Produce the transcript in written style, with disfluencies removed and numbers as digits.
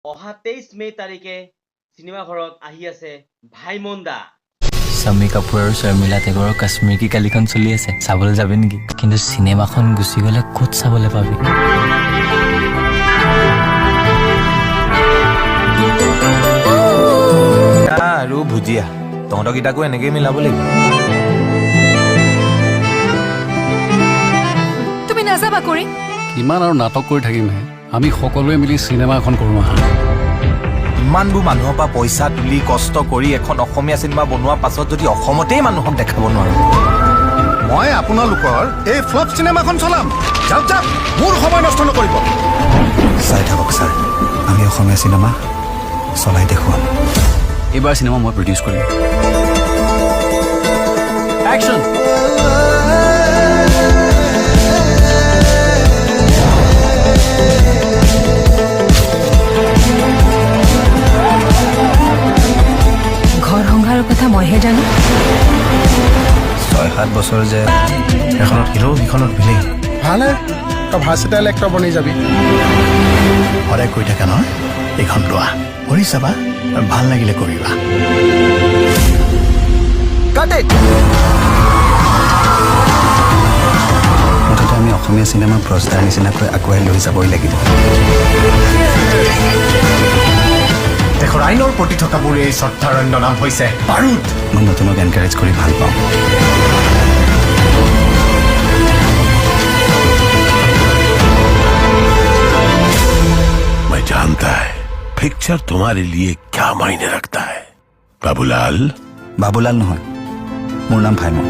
অহা 23 মে' তাৰিখে চিনেমা ঘৰত আহি আছে ভাইমন দা। শমী কাপুৰ আৰু শৰ্মিলা টেগৰৰ কাশ্মীৰ কি কালিখন চলি আছে, চাবলৈ যাবি নেকি? কিন্তু চিনেমাখন গুচি গ'লে ক'ত চাবলৈ পাবি? আৰু ভুজিয়া, তহঁতকেইটাকো এনেকেই মিলাব লাগিব। তুমি নাযাবা কৰি। কিমান আৰু নাটক কৰি থাকিমহে? আমি সকলোৱে মিলি চিনেমা এখন কৰোঁ আহা। ইমানবোৰ মানুহৰ পৰা পইচা তুলি কষ্ট কৰি এখন অসমীয়া চিনেমা বনোৱাৰ পাছত যদি অসমতেই মানুহক দেখাব নোৱাৰো। মই আপোনালোকৰ এই ফ্লপ চিনেমাখন চলাম? যাওক যাওক, মোৰ সময় নষ্ট নকৰিব। চাই থাকক ছাৰ, আমি অসমীয়া চিনেমা চলাই দেখুৱাম। এইবাৰ চিনেমা মই প্ৰডিউচ কৰিম। একশ্যন! ঘৰ সংসাৰৰ কথা মইহে জানো। 6-7 বছৰ যে এখনত হিৰ', সিখনত ভিলেইন। ভালহে, তই ভাৰ্চিটাইল এক্টৰ বনি যাবি। সদায় কৈ থাকা নহয়, এইখন লোৱা, কৰি চাবা আৰু ভাল লাগিলে কৰিবা। Cut it! মুঠতে আমি অসমীয়া চিনেমা ব্ৰজদাৰ নিচিনাকৈ আগুৱাই লৈ যাবই লাগিব। দেশৰ আইনৰ প্ৰতি থকা মোৰ এই শ্ৰদ্ধাৰ অন্য নাম হৈছে বাৰুদ। মই নতুনক এনকাৰেজ কৰি ভাল পাওঁ। मैं जानता है पिक्चर तुम्हारे लिए क्या मायने रखता है, बाबूलाल। বাবুলাল নহয়, মোৰ নাম ভাইমন।